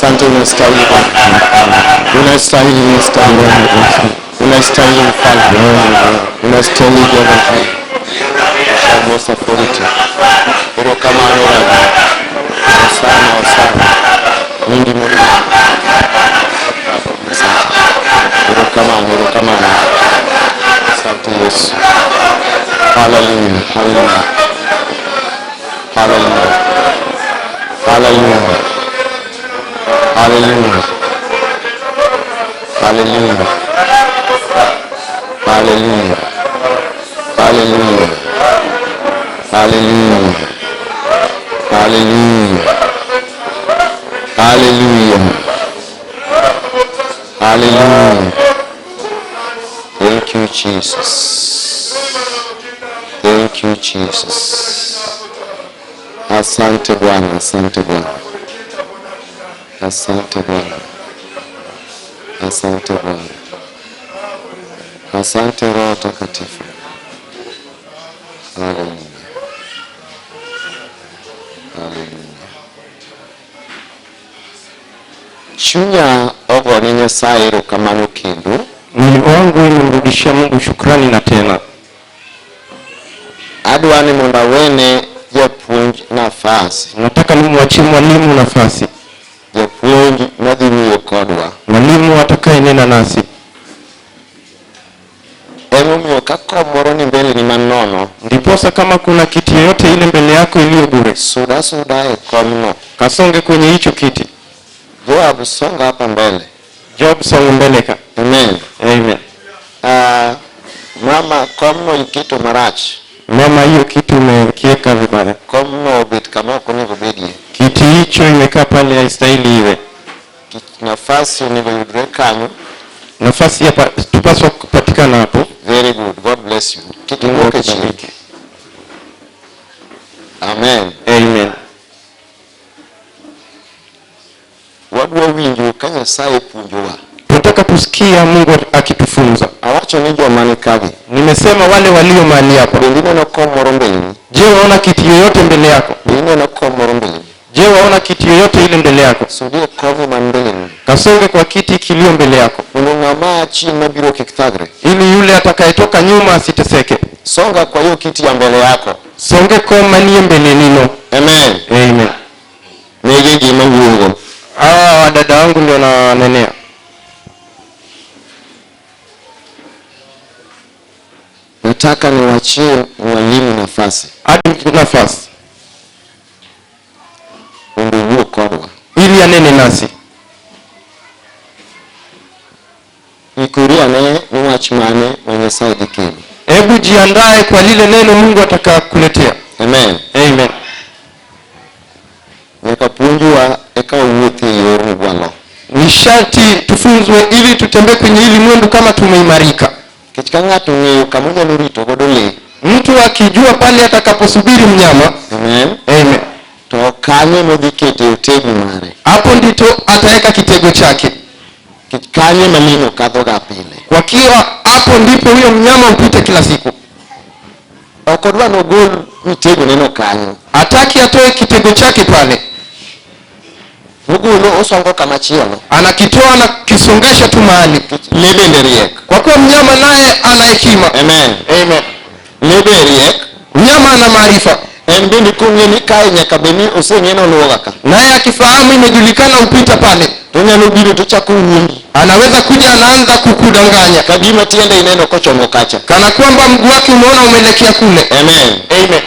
Asante, unastahili Bwana. Unastahili, unastahili. Unastahili mfalme. Unastahili Jehova mfalme. Most authority. Erokamano Rabbi. Hosana, hosana. Mingi Mungu. Asante. Erokamano, erokamano. Asante Yesu. Hallelujah, hallelujah. Hallelujah. Hallelujah. Hallelujah. Hallelujah. Hallelujah. Hallelujah. Hallelujah. Hallelujah. Hallelujah. Hallelujah. Thank you, Jesus. Thank you, Jesus. Asante Bwana, asante Bwana. Asante Bwana. Asante Bwana. Asante Roho Takatifu. Haleluya. Haleluya. Chunya ogone Nyasaye erokamano kendo. Mwili wangu imemrudishia Mungu shukrani na tena. Adwa ni mondo awene japuonj nafasi. Nataka nimwachie mwalimu nafasi. Japuonj madhi wuoyo kodwa. Mwalimu atakayenena nasi. Emomiyo ka kom moro ni mbele ni manono, Ndiposa kama kuna kiti yoyote ile mbele yako iliyo bure, suda suda e komno. Kasonge kwenye hicho kiti. Joab, songa hapa mbele. Job, songa mbele ka. Amen. Amen. Mama, komno iketo marach. Mama, hiyo kitu umekiweka vibaya. Komno obet kama ok onego bedie. Kiti hicho imekaa pale haistahili iwe. Nafasi onego yudre kanyo. Nafasi hapa tupaswa kupatikana hapo. Very good. God bless you. Kik Mungu iwuok e chien. akubariki. Amen. Amen. Wadwa winjo ka Nyasaye puonjowa. Tunataka kusikia Mungu akitufunza. Awacho ni joma ni kagi. Nimesema wale walio mahali hapa. Bende ineno kom moro mbeleni? Je, waona kiti yoyote mbele yako? Be ineno kom moro mbeleni? Je, waona kiti yoyote ile mbele yako? Sudie kom man mbeleni. Kasonge kwa kiti kilio mbele yako, Mondo ng'ama a chien mabiro kik thagre. Ili yule atakayetoka nyuma asiteseke. Songa kwa hiyo kiti ya mbele yako. Songe kom manie mbele nino. Amen. Amen. Mege gima wuogo. Hawa wadada wangu ndio wananenea. Nataka niwachie mwalimu nafasi. Hadi nafasi. Mondo owuo kodwa. Ili anene nasi. Ikori ane ni wach mane ma Nyasaye dhi kelo. Hebu jiandae kwa lile neno Mungu atakakuletea. Amen. Amen. Nyaka puonjwa eka wawuothi e yor migwalo. Ni sharti tufunzwe ili tutembee kwenye hili mwendo kama tumeimarika. Nikech ka ng'ato ong'eyo kama onyalo rito godo lee. Mtu akijua pale atakaposubiri mnyama. Amen. Amen. To kanyo modhi kete otegu mare. Hapo ndipo ataweka kitego chake. Nikech kanyo ema lino kadho ga pile. Kwa kiwa hapo ndipo huyo mnyama upite kila siku. Ok odwa nogol mitego neno kanyo. Hataki atoe kitego chake pale. Ogolo osongo kama chielo. Anakitoa na kisongesha tu mahali. Lee bende riek. Kwa kuwa mnyama naye ana hekima. Amen. Amen. Lee be riek. Mnyama ana maarifa. En bende kong'e ni kae nyaka bed ni oseng'e ni oluwoga ka. Naye akifahamu imejulikana upita pale. To onyalo biro to ochako wuondi. Anaweza kuja anaanza kukudanganya. Ka gima tiende ineno kochomo kacha. Kana kwamba mguu wake umeona umeelekea kule. Amen. Amen.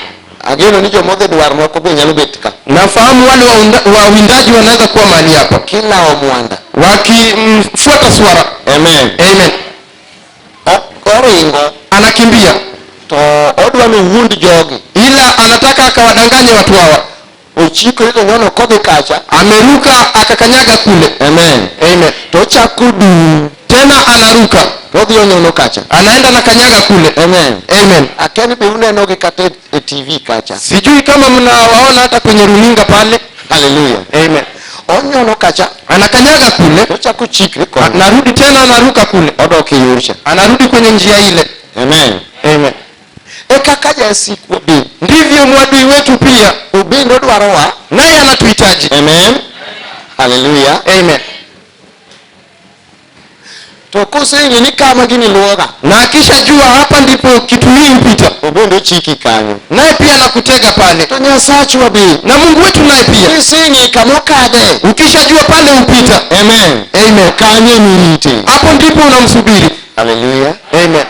Ageno ni jomodhi dwar moko be nyalo bet ka. Nafahamu wale wawindaji wanaweza kuwa mahali hapa. Kilawo mwanda. Wakimfuata swara. Amen. Amen. Oringo. Anakimbia. To odwa ni owuond jogi. Ila anataka akawadanganye watu hawa. Ochiko ile nyono kodhi kacha. Ameruka akakanyaga kule. Amen. Amen. To ochako dum. Tena anaruka. To odhi onyono kacha. Anaenda na kanyaga kule. Amen. Amen. Akia ni be uneno gi kata e TV kacha. Sijui kama mnawaona hata kwenye runinga pale. Hallelujah. Amen. Onyono kacha. Anakanyaga kule. To ochako chikre koni. Anarudi tena anaruka kule. Odok e yor cha. Anarudi kwenye njia ile. Amen. Amen. E kaka jasikwa be. Ndivyo mwadui wetu pia. Obende odwarowa. Naye anatuhitaji. Amen. Hallelujah. Koseng'e ni kama gini luwoga, Na akishajua hapa ndipo kitu hii hupita, obende ochiki kanyo. Naye pia anakutega pale. To Nyasachwa be, Na Mungu wetu naye pia, kiseng'e kamokadhe. Ukishajua pale hupita, Amen. Amen. Kanyo emirite. Hapo ndipo unamsubiri. Haleluya. Amen.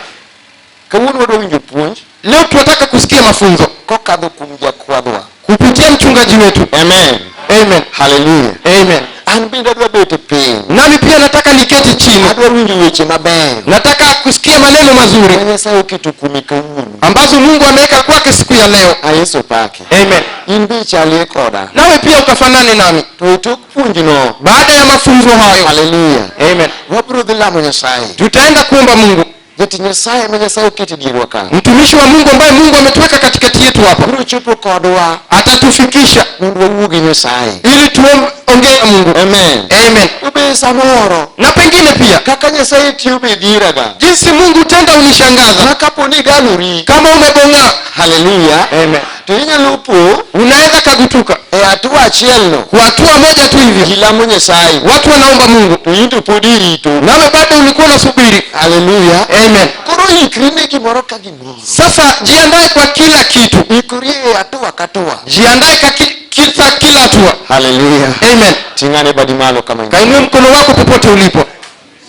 Kawuono wadwa winjo puonj Leo tunataka kusikia mafunzo kokadho kuom jakwadhwa. Kupitia mchungaji wetu. Amen. Amen. Haleluya. Amen. An bende adwa bet e piny. Nami pia nataka niketi chini. Adwa winjo weche mabeyo Nataka kusikia maneno mazuri ma Nyasaye oketo kuome kawuono. Ambazo Mungu ameweka kwake siku ya leo. A Yesu pake. Amen. In be ichalie koda. Nawe pia ukafanane nami. To e tok puonjno. Baada ya mafunzo hayo. Haleluya. Amen. Wabiro dhi lamo Nyasaye. Tutaenda kuomba Mungu. Jatich Nyasaye ma Nyasaye oketo e dierwa ka. Mtumishi wa Mungu ambaye Mungu ametuweka katikati yetu hapa Biro chopo kodwa atatufikisha mondo wawuo gi Nyasaye. Ili tuongee na Mungu. Amen. Amen. To be samoro Na pengine pia kaka Nyasaye tiyo be dhiraga. Jinsi Mungu tenda unishangaza. Ma kapo ni igalori. Kama umebong'a. Haleluya. Amen. To inyalo po Unaweza kagutuka e hatua achielno. Kwa hatua moja tu hivyo. Ji lamo Nyasaye. Watu wanaomba Mungu. To in to pod irito. Nawe bado ulikuwa unasubiri. Haleluya. Amen. Koro ikri ne gimoro ka gimoro. Sasa jiandae kwa kila kitu. Ikri e hatua ka hatua. Jiandae kwa kila hatua. Haleluya. Amen. Ting'ane badi malo kama Kainue mkono wako popote ulipo.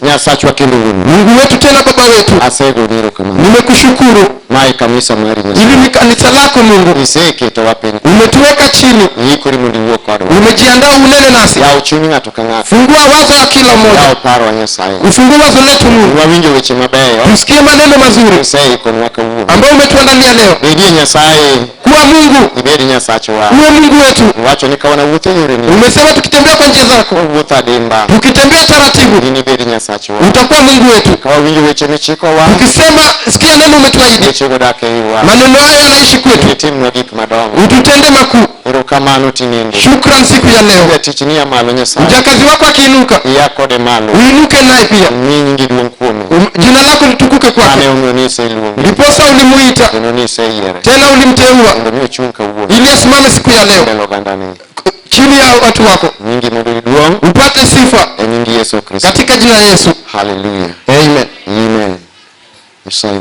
Nyasachwa kendo wuon. Mungu wetu tena Baba wetu. Asegoni erokamano. Nimekushukuru. Mae kanisa mari Nyasaye. Hili ni kanisa lako Mungu. Iseketowa piny. Umetuweka chini. Iikori mondo iwuo kodwa. Umejiandaa unene nasi. Yaw chuny ng'ato ka ng'ato. Fungua wazo ya kila mmoja. Yaw parwa Nyasaye. Ufungue wazo letu Mungu. Wawinjo weche mabeyo. Tusikie maneno mazuri Oseikonwa kawuono. Ambayo umetuandalia leo. Bedie Nyasaye. Kuwa Mungu. Ibed Nyasachwa. Uwe Mungu wetu. Iwacho ni ka wanawuotho e yoreni. Umesema tukitembea kwa njia zako. Wawuotho adimba. Tukitembea taratibu. In ibed Nyasachwa. Utakuwa Mungu wetu. Ka wawinjo weche michikowa. Ukisema sikia neno umetuahidi. Wechego dak e iwa. Maneno hayo yanaishi kwetu. Itimnwa gik madongo. Ututende makuu. Erokamano tinende. Shukran siku ya leo. Jatich ni ya malo Nyasaye. Mjakazi wako akiinuka. Iya kode malo. Uinuke naye pia. Mi nyingi duong' kuome. Jina lako litukuke kwake. Mane omiyo ni iseluonge. Ndiposa ulimuita. Kendo ni iseyiere. Tena ulimteua. Mondo mi ochung' kawuono. Ili asimame siku ya leo. Mbele ogandani. Chini ya watu wako. Nyingi mondo duong'. Upate sifa. E nying Yesu Kristo. Katika jina la Yesu. Hallelujah. Amen. Amen. Nyasaye.